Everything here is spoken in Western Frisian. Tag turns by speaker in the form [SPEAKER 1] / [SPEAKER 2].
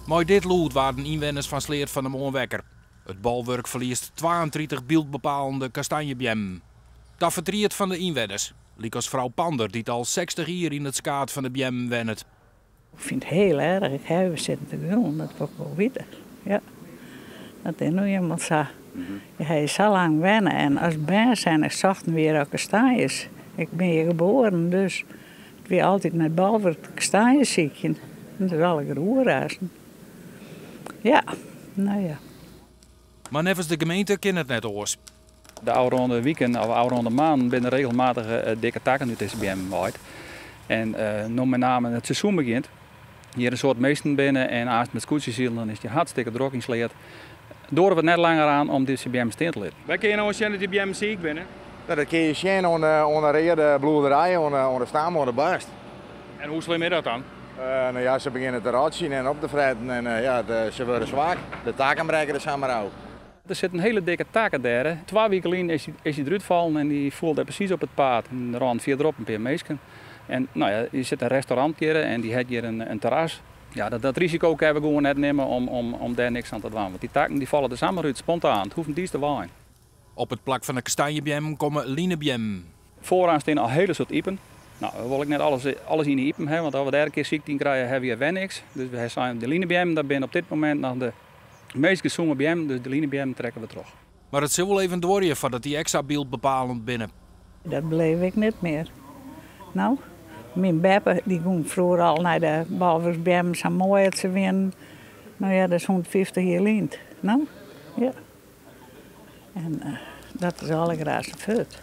[SPEAKER 1] Mei dit lûd waarden ynwenners fan Sleat fan 'e moarn wekker. It bolwurk ferliest 32 byldbepalende kastanjebeammen. Ta fertriet fan de ynwenners, lykas frou Pander dy't al 60 jier yn it skaad fan de beammen wennet.
[SPEAKER 2] Ik fyn it hiel erch. Ik ha even sitten te gûlen, dat wol ik wol witte. Ja, dat is no ienmaal sa. Je ha hjir sa lang wenne en as bern zijnde sochten we hjir al kastanjes. Ik bin hjir geboren, dus it wie altyd nei it bolwurk kastanjes sykjen. En dat is allegear oer aansten. Ja, no ja.
[SPEAKER 1] Mar neffens de gemeente kin it net oars.
[SPEAKER 3] De ôfrûne wiken of ôfrûne maanden binne der regelmatich dikke takken út dizze beammen waaid. En no mei name it seizoen begjint, hjir in soad minsken binne en aanst met skûtsjesilen, dan is it hjir hartstikke drok yn Sleat. Doare we it net langer aan om dizze beammen stean te litten.
[SPEAKER 4] Wêr kinne je no oan sjen dat dy beammen siik binne?
[SPEAKER 5] Dat kinne je sjen oan de reade bloederij, oan de stam, oan de bast.
[SPEAKER 4] En hoe slim is dat dan?
[SPEAKER 5] No ja, se begjinne te rotsjen en op te fretten en ja, se wurde swak. De takken brekke der samar ôf.
[SPEAKER 3] Der sit in hiele dikke takke dêr. Twa wiken lyn is hy derút fallen en dy foel dêr presys op it paad. En der rânen fierderop in pear minsken. En no ja, der sit in restaurant hjir en dy hat hjir in terras. Ja, dat risiko kinne we gewoan net nimme om dêr niks oan te dwaan. Want dy takken dy falle der samar út, spontaan. It hoecht net iens te waaien.
[SPEAKER 1] Op it plak fan de kastanjebeammen komme linebeammen.
[SPEAKER 3] Foaroan steane al hiele soad ipen. No, we wolle ek net alles yn de ipen ha, want as we dêr in kear sykte yn krije, hawwe we hjir wer niks. Dus we ha sein, de linebeammen, dat binne op dit momint noch de meast gesûne beammen, dus de linebeammen trekke we troch.
[SPEAKER 1] Mar it sil wol even duorje foardat dy ek sa byldbepalend binne.
[SPEAKER 2] Dat beleef ik net mear. No, myn beppe dy gong froeger al nei de bolwurksbeammen, sa moai dat se wienen. No ja, dat is 150 jier lyn. No, ja. En dat is allegear fuort.